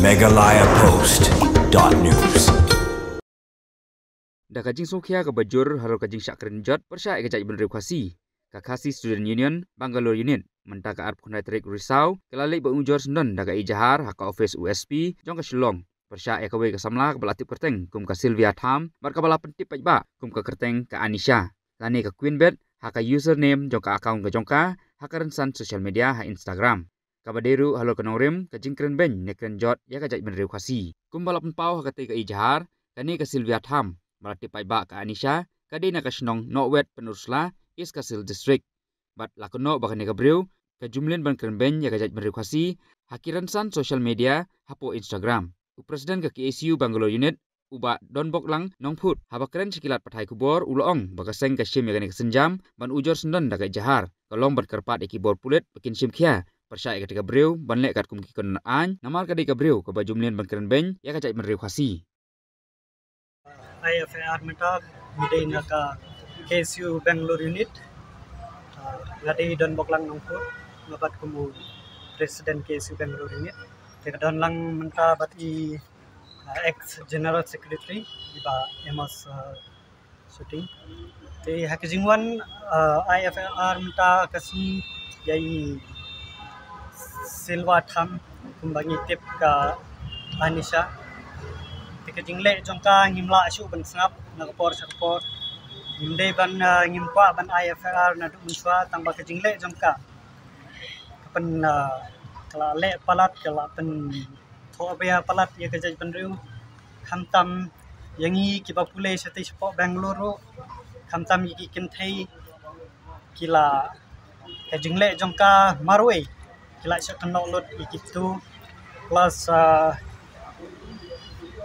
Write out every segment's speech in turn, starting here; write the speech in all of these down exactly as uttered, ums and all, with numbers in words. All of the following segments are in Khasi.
Meghalaya Post dot news. Da ka jingsngewkhia kaba jur halor ka jingshah kren jot pyrshah ïa ka jaitbynriew Khasi, ka Khasi Student Union Bangalore Unit mynta ka arphew khyndai tarik Risaw ka la leit ban ujor syndon da ka ejahar ha ka ophis u S P jong ka Shillong pyrshah ïa kawei ka samla kaba la tip kyrteng kum ka Sylvia Tham bad kaba la pyntip paidbah kum ka kyrteng ka Anisha lane ka Queen Bet ha ka username jong ka account ka jong ka ha ka rynsan social media ha Instagram, kaba dei ruh halor ka nongrim ka jingkren beiñ ne kren jot ïa ka jaitbynriew Khasi. Kumba la pynpaw ha katei ka ejahar, kane ka Sylvia Tham ba la tip paidbah ka Anisha ka dei na ka shnong Nohwet Pynursla, East Khasi Hills District. Bad la kynnoh ba kane ka briew ka jumlien ban kren beiñ ïa ka jaitbynriew Khasi ha ki rynsan social media hapoh Instagram. U President ka K S U Bangalore Unit, u Bah Donboklang Nongphut, haba kren sha ki lad pathai khubor u la ong ba ka seng ka shim ïa kane ka sienjam ban ujor syndon da ka ejahar ka long ban kyrpad ïa ki bor pulit ba kin shim khia pyrshah ïa katei ka briew ban leh katkum ki kynhun aiñ, namar ka dei ka briew kaba jumlien ban kren beiñ ïa ka jaitbynriew Khasi. I F I R mynta ngi dei na ka K S U Bangalore Unit. Ah, nga dei Donboklang Nongphut, nga bat kum u President K S U Bangalore Unit. Te nga don lang mynta bad i, ah, ex General Secretary, i Bah Amos, ah, Suting. Te ha ka jingwan, ah, I F I R mynta ka sngi ïa i Sylvia Tham kumba ngi tip ka Anisha. Te ka jingleh jong ka ngim lah shuh ban sngap na ka por sha ka por. Ngim dei ban, ah, ngim kwah ban I F I R naduh mynshuwa tang ba ka jingleh jong ka ka pyn, ah, ka la leh palat, ka la pyn thohbria palat ïa ka jaitbynriew. Khamtam ïa ngi kiba pule shatei shapoh Bangalore ruh, khamtam ïa ki kynthei, ki la, ka jingleh jong ka marwei ki la shah kynnoh lut ïa kitu. Plus, ah,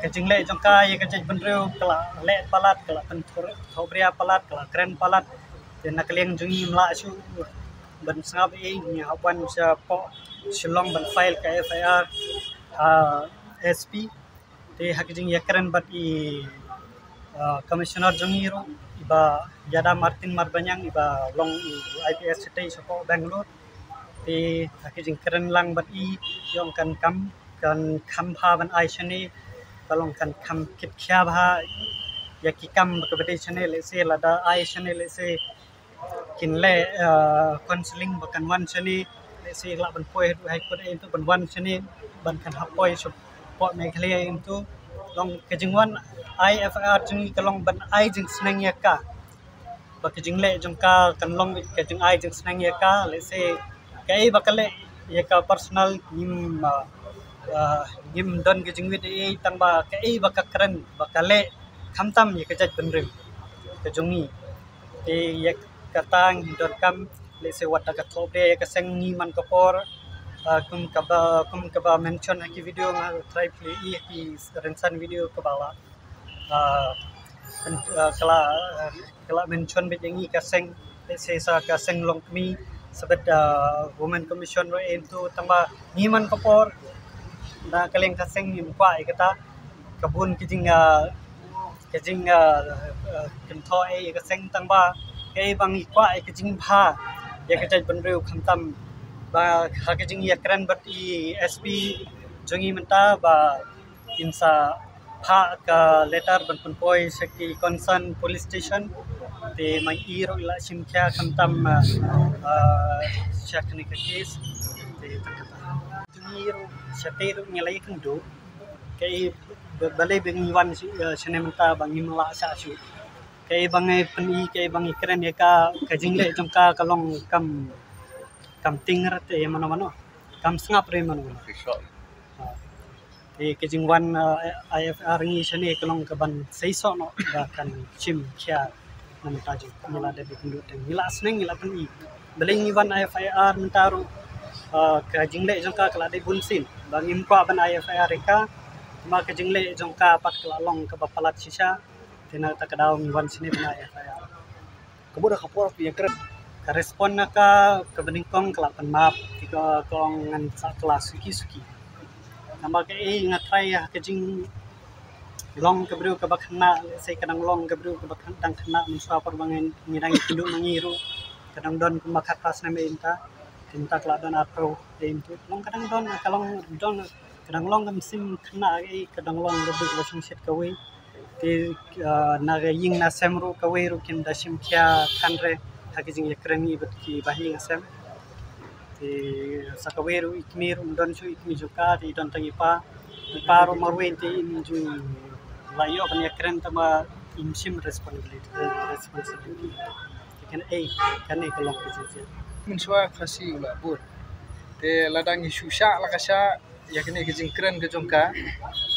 ka jingleh jong ka ïa ka jaitbynriew ka la leh palat, ka la pyn thohbria palat, ka la kren palat. Te na ka liang jong ngi ngim lah shuh ban sngap ei, ngi hap wan shapoh Shillong ban file ka F I R ha S P. Te ha ka jingïakren bad i, ah, Commissioner jong ngi ruh, i Bah Yada Martin Marbaniang, iba long i I P S shatei shapoh Bangalore. Te ha ka jingkren lang bad i, i ong kan kam, kan kham bha ban ai shane, ka long kan kham kit khia bha ïa ki kam ba ka ba dei shane, lehse lada ai shane lehse kin leh, ah, counselling ba kan wan shane, lehse lah ban poi haduh High Court ei tu ban wan shane, ban kan hap poi shapoh Meghalaya ei tu. Long ka jingwan I F I R jong ngi ka long ban ai jingsneng ïa ka. Ba ka jingleh jong ka kan long ka jingai jingsneng ïa ka, lehse kaei ba ka leh ïa ka personal ngim, ah, ah, ngim don ka jingwit ei, tang ba kaei ba ka kren ba ka leh khamtam ïa ka jaitbynriew ka jong ngi. Te ïa kata ngi donkam, lehse wat da ka thohbria ïa ka seng ngi man ka por, ah, kum kaba, kum kaba mention ha ki video nga try plie ïa ki rynsan video kaba la, ah, ah, ka la, ah, ka la mention beit ïa ngi ka seng, lehse sa ka seng longkmie, sa bad, ah, Women Commission ruh ei tu, tang ba ngi man ka por na ka liang ka seng ngim kwah ïa kata, ka bun ki jing, ah, ka jing, ah, ah, kynthoh ei ïa ka seng, tang ba kaei ba ngi kwah ïa ka jingbha ïa ka jaitbynriew, khamtam ba ha ka jingïakren bad i S P jong ngi mynta ba in sa phah ka letter ban pynpoi sha ki concern police station. Te ma i ruh i la shim khia khamtam, ah, ah, sha kane ka case. Te tang kata, ngi ruh shatei ruh ngi la ïakynduh, kaei ba, balei ba ngi wan shi, eh, shane mynta ba ngim lah shah shuh. Kaei ba ngi pyni, kaei ba ngi kren ïa ka, ka jingleh jong ka ka long kam, kam tieng re te ïa mano mano, kam sngap re ïa mano mano. Ha. Te ka jingwan, eh, I F I R ngi shane ka long ka ban seisoh noh ba kan shim khia na mynta jong ngi la dep ïakynduh te ngi la sneng ngi la pyni. Balei ngi wan I F I R mynta ruh, ah, ka jingleh jong ka ka la dei bunsien ba ngim kwah ban I F I R ïa ka. Tangba ka jingleh jong ka pat ka la long kaba palat shisha. Te na kata ka daw ngi wan shane ban I F I R. Ka mut da ka por phi ïakren, ka respond na ka, kaba nyngkong ka la pan map, te ka, ka ong ngan sa kylla suki suki. Namar kaei nga try ha ka jinglong ka briew kaba khynnah, lehse ka dang long ka briew kaba khynnah, dang khynnah mynshwa por ba ngi dang ïakynduh ma ngi ruh. Ka dang don kumba khatphra snem ei mynta, te mynta ka la don arphew ei mynta. Long ka dang don, ka long don Ka dang long ka mynsiem khynnah, ka dang long ka duk ba shongshit kawei. Te, ah, na ka ïing na sem ruh kawei ruh kim da shim khia than re ha ka jingïakren ngi bad ki bahaïing sem. Te sa kawei ruh i kmie ruh ym don shuh i kmie jong ka, te i don tang i pa. I pa ruh marwei te im ju la ïoh ban ïakren, tangba im shim responsibility, responsibility. Te kane, eh, kane ka long ka jingeh. Mynshuwa Khasi u la bun. Te lada ngi shu shah la ka shah ïa kane ka jingkren ka jong ka,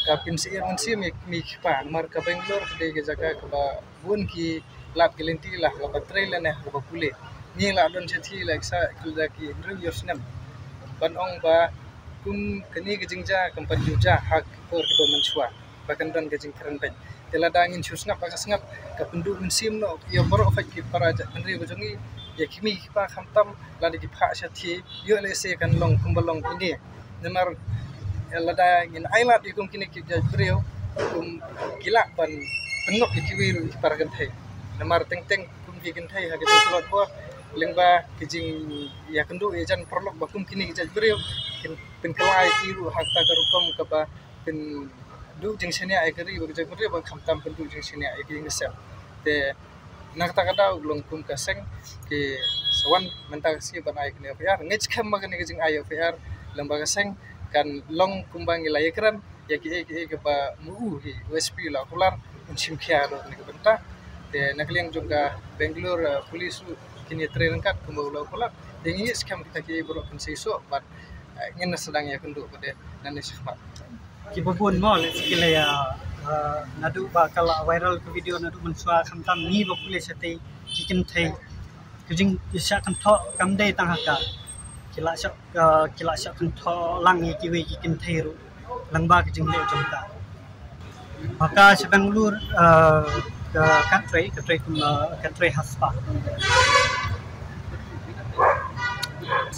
ka pynsyier mynsiem ïa ki kmie ki kpa, namar ka Bangalore ka dei ka jaka kaba bun ki lad ki lynti, la kaba trei lane kaba pule. Ngi la don shathie la ki sa ki la ki hynriew ïa u snem. Ban ong ba kum kane ka jingjia kam pat ju jia ha ki por kiba mynshuwa ba kan don ka jingkren beit. Te lada ngin shu sngap ba ka sngap, ka pynduh mynsiem noh ïa baroh ki para jaitbynriew ka jong ngi, ïa ki kmie ki kpa khamtam lada ki phah shathie, ïoh lehse kan long kumba long ine. Namar, eh, lada ngin ailad ïa kum kine ki jaitbynriew, kum ki lah ban pynngop ïa kiwei ruh ki para kynthei. Namar teng teng kum ki kynthei ha ka jingtlot bor, lyngba ka jingïakynduh ïajan paralok ba kum kine ki jaitbynriew kin pynkylla ïa ki ruh ha kata ka rukom kaba pynduh jingshaniah ïa ka ri bad ka jaitbynriew, bad khamtam pynduh jingshaniah ïa ka ïing ka sem. Te na kata ka daw long kum ka seng ki sa wan mynta ka sngi ban ai kane ka F I R. Ngeit skhem ba kane ka jingai F I R lyngba ka seng kan long kumba ngi la ïakren ïa kiei kiei kiba ma u hi u S P u la kular, un shim khia ruh kane ka bynta. Te na ka liang jong ka Bangalore, eh, police ruh kin ïatrei ryngkat kumba u la kular. Te ngi ngeit skhem kita kiei baroh kin sa ïoh soh bad, eh, ngin sa dang ïakynduh pat de nangne shakhmat. Kiba bun mo lehse ki la ïa, eh, naduh ba ka la viral ka video naduh mynshuwa, khamtam ngi ba pule shatei ki kynthei. Ka jingshah kynthoh kam dei tang ha ka. Ki la shah, eh, ki la shah kynthoh lang ïa kiwei ki kynthei ruh lyngba ka jingleh jong ka. Ba ka sha Bangalore, eh, ka, ka trei, ka trei kum, eh, ka trei ha spa.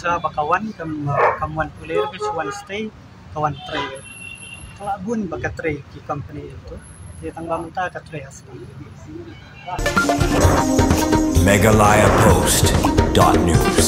Sa ba ka wan kam, eh, kam wan pule, ka shu wan stay, ka wan trei. Ka la bun ba ka trei ki company ïa tu. Te tang ba mynta ka trei ha spa. Meghalaya Post dot news.